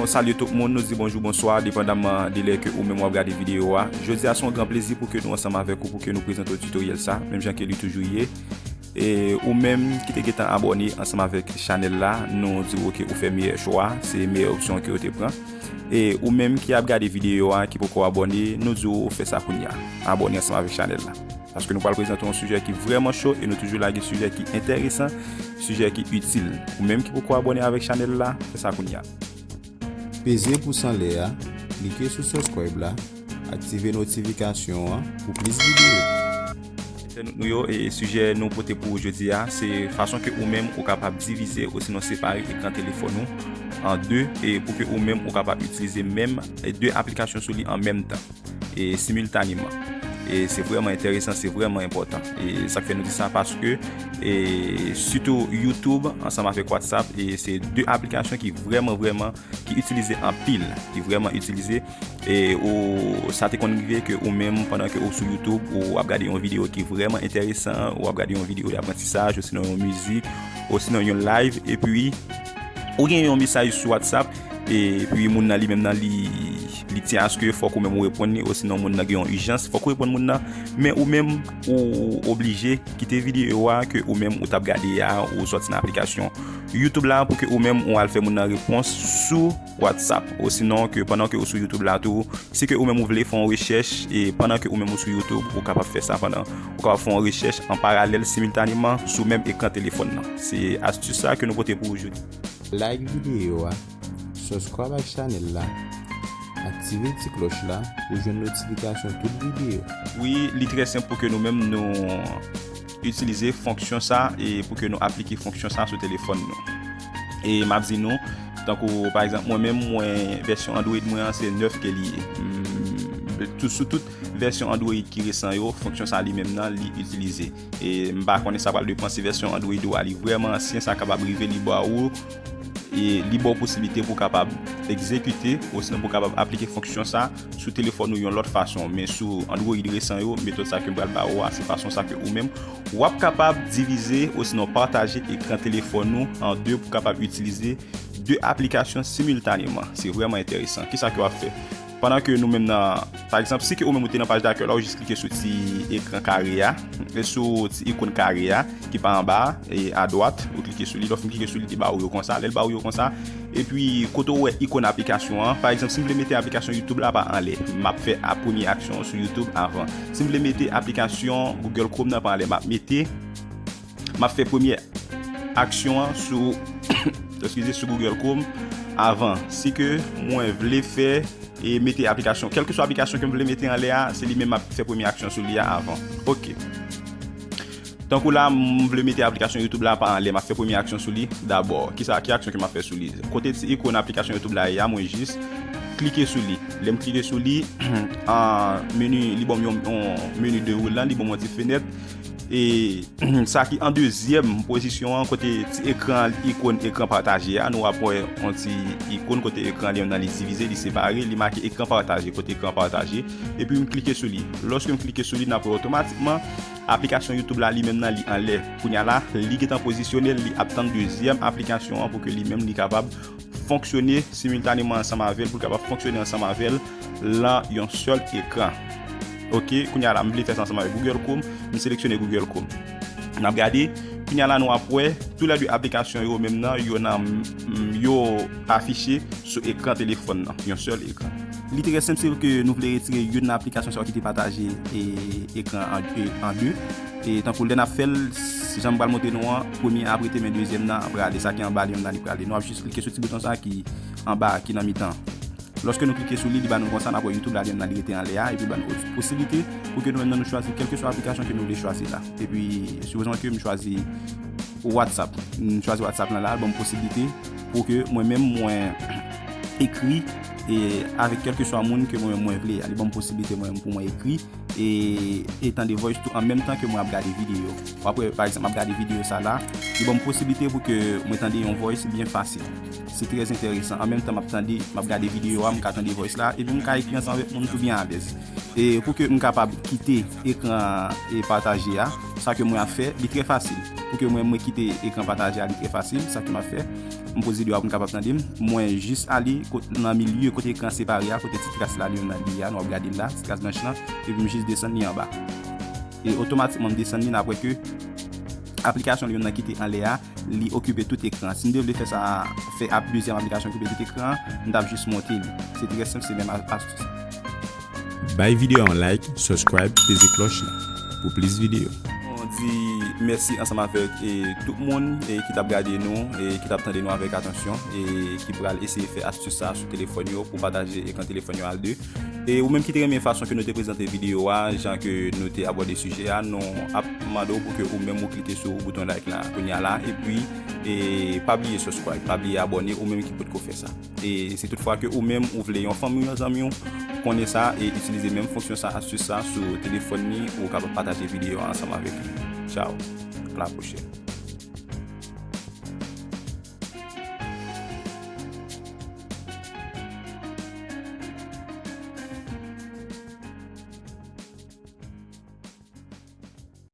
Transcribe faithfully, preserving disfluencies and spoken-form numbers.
Salye tout moun, nou di bonjou, bonswa, depandamman de lè ke ou menm w ap gade videyo a. Jodi a se yon gran plezi pou ke nou ansanm avèk ou, pou ke nou prezante w tutoriel sa, menm jan ke li toujou ye. E ou menm ki te gentan abòne ansanm avèk chanèl la, nou di w ke ou fè meyè chwa, se meyè opsyon ke ou te pran. E ou menm ki ap gade videyo a, ki poko abòne, nou di w fè sa kounye a. Abòne ansanm avèk chanèl la. Paske nou pral prezante yon sijè ki vrèman cho e nou toujou lage sijè ki enteresan, sijè ki itil. Ou menm ki poko abòne avèk chanèl la, fè sa kounye a. Peze pous anlè a, klike sou subscribe la, aktive notifikasyon an pou plis videyo. Entènot nou yo, e sijè nou pote pou jodi a, se fason ke ou menm ou kapab divize osinon separe ekran telefòn ou an de, e pou ke ou menm ou kapab itilize menm de aplikasyon sou li an menm tan e similtaneman. E se vrèman enteresan, se vrèman enpòtan. E sa k fè nou di sa, paske e sitou YouTube ansanm avèk WhatsApp, e se de aplikasyon ki vrèman, vrèman, ki itilize anpil, ki vrèman itilize. E ou, sa te konn rive ke ou menm, pandan ke ou sou YouTube, ou ap gade yon videyo ki vrèman enteresan, ou ap gade yon videyo d'aprantisaj, osinon yon mizik, osinon yon live, epi ou gen yon mesaj sou WhatsApp, epi moun nan li menm nan li, li tyen aske fòk ou menm ou reponn li, osinon moun nan gen yon ijans, fòk ou reponn moun nan, men ou menm ou oblije kite videyo a ke ou menm ou t ap gade a, ou sòti nan aplikasyon YouTube la pou ke ou menm ou al fè moun nan repons sou WhatsApp, osinon ke pandan ke ou sou YouTube la tou, si ke ou menm ou vle fè yon rechèch, e pandan ke ou menm ou sou YouTube, ou kapab fè sa pandan, ou kapab fè yon rechèch an paralèl, similtaneman, sou menm ekran telefòn nan. Se astis sa ke nou pote pou ou jodi. Like videyo a, subscribe ak chanèl la, aktive ti klòch la pou jwenn notifikasyon tout videyo. Wi, li trè senp pou ke nou menm nou itilize fonksyon sa e pou ke nou aplike fonksyon sa sou telefòn nou. E m ap di nou, tankou pa egzanp, mwen menm, mwen, vèsyon Android mwen an se nèf ke li ye. Mm, tou, sou tout vèsyon Android ki resan yo, fonksyon sa li menm nan, li itilize. E m pa konnen sa pral depann si vèsyon Android ou a li vrèman ansyen, sa kapab rive li ba ou, e li ba w posiblite pou w kapab egzekite, osinon pou w kapab aplike fonksyon sa sou telefòn ou yon lòt fason. Men sou Android resan yo, metòd sa ke m pral ba ou a, se fason sa ke ou menm w ap kapab divize osinon pataje ekran telefòn ou an de pou w kapab itilize de aplikasyon similtaneman. Se vrèman enteresan. Kisa ke w ap fè? Pandan ke nou menm nan, pa egzanp, si ke ou menm ou te nan paj dakèy la, ou jis klike sou ti ekran kare a, e sou ti ikòn kare a ki pa anba a, e adwat, ou klike sou li, lè w fin klike sou li, li ba ou yo konsa, lè l ba ou yo konsa, epi kote w wè ikòn aplikasyon an, pa egzanp, si m vle mete aplikasyon YouTube la pa anlè, m ap fè a premye aksyon sou YouTube avan. Si m vle mete aplikasyon Google Chrome nan pa anlè, m ap mete, m ap fè premye aksyon an sou, eskize, sou Google Chrome avan. Si ke mwen vle fè e mete aplikasyon, kèlkeswa aplikasyon ke m vle mete anlè a, se li menm m ap fè premye aksyon sou li a avan. Oke. Tankou la, m vle mete aplikasyon YouTube la pa anlè, m ap fè premye aksyon sou li dabò. Kisa, ki aksyon ke m ap fè sou li? Kote ti ikòn aplikasyon YouTube la ye a, mwen jis klike sou li. Lè m klike sou li, an meni, li ban m yon, yon meni de woulan, li ban m yon ti fenèt. E sa ki an dezyèm pozisyon an, kote ti ekran, ikòn ekran pataje a, nou ap wè yon ti ikòn kote ekran li menm nan li divize, li separe, li make ekran pataje, kote ekran pataje. Epi m klike sou li. Lòske m klike sou li, n ap wè otomatikman aplikasyon YouTube la li menm nan li anlè. Kounye a la, li gentan pozisyone, li ap tann dezyèm aplikasyon an pou ke li menm li kapab fonksyone similtaneman ansanm avè l, pou l kapab fonksyone ansanm avè l lan yon sèl ekran. Oke, kounye a la, m vle fè sa ansanm avèk Google Chrome, m seleksyone Google Chrome. N ap gade, kounye a la, nou ap wè, toulède aplikasyon yo menm nan, yo nan, mm, yo afiche sou ekran telefòn nan, yon sèl ekran. Li trè senp, se ke nou vle retire youn nan aplikasyon sa yo ki te pataje e, ekran an, e, an de. E tankou lè n ap fè l, jan m pral montre nou an, premye a ap rete men dezyèm nan ap prale, sa ki anba li menm nan li prale. Nou ap jis klike sou ti bouton sa ki anba, ki nan mitan. Lòske nou klike sou li, li ba nou konsa, n ap wè YouTube la li menm nan li rete anlè a, epi l ba nou posiblite pou ke nou menm nan nou chwazi kèlkeswa aplikasyon ke nou vle chwazi la. Epi, sipozon ke m chwazi WhatsApp. M chwazi WhatsApp lan la, l ban m posiblite pou ke mwen menm mwen ekri e avèk kèlkeswa moun ke mwen menm mwen vle a. Li ban m posiblite mwen menm pou mwen ekri e, e tande voice tou an menm tan ke mwen ap gade videyo. W ap wè, pa egzanp, m ap gade videyo sa la, li ban m posiblite pou ke mwen tande yon voice byen fasil. Se trè enteresan. An menm tan m ap tande, m ap gade videyo a, m ka tande voice la, epi m ka ekri ansanm avèk moun tou byen alèz. E pou ke m kapab kite ekran e pataje a, Sa ke mwen ap fè, li trè fasil. Pou ke mwen, mwen kite ekran pataje a, li trè fasil. Sa ke m ap fè, m poze li a pou m kapab tande m. Mwen jis ale kot, nan milye kote ekran separe a, kote ti kras la, li menm nan li a, nou ap gade l la, ti kras blanch lan, epi m jis desann li anba. E otomatikman, m desann li, n ap wè ke aplikasyon li menm nan ki te anlè a, li okipe tout ekran. Si m te vle fè sa, fè ap dezyèm aplikasyon okipe tout ekran an, m t ap jis monte li. Se trè senp, se menm a- astis. Bay videyo a yon like, subscribe, peze klòch la pou plis videyo. Nou di mèsi ansanm avèk e tout moun e ki t ap gade nou e ki t ap tande nou avèk atansyon e ki pral eseye fè astis sa sou telefòn yo pou pataje ekran telefòn yo al de. E ou menm ki te renmen fason ke nou te prezante videyo a, jan ke nou te abòde sijè a, nou ap mande w pou ke ou menm ou klike sou bouton like la kounye a la, epi e pa bliye subscribe, pa bliye abòne, ou menm ki potko fè sa. E si toutfwa ke ou menm ou vle yon fanmi w, yon zanmi w konnen sa e itilize menm fonksyon sa, astis sa sou telefòn li, ou kapab pataje videyo a ansanm avèk li. Tchao, a la pwochèn.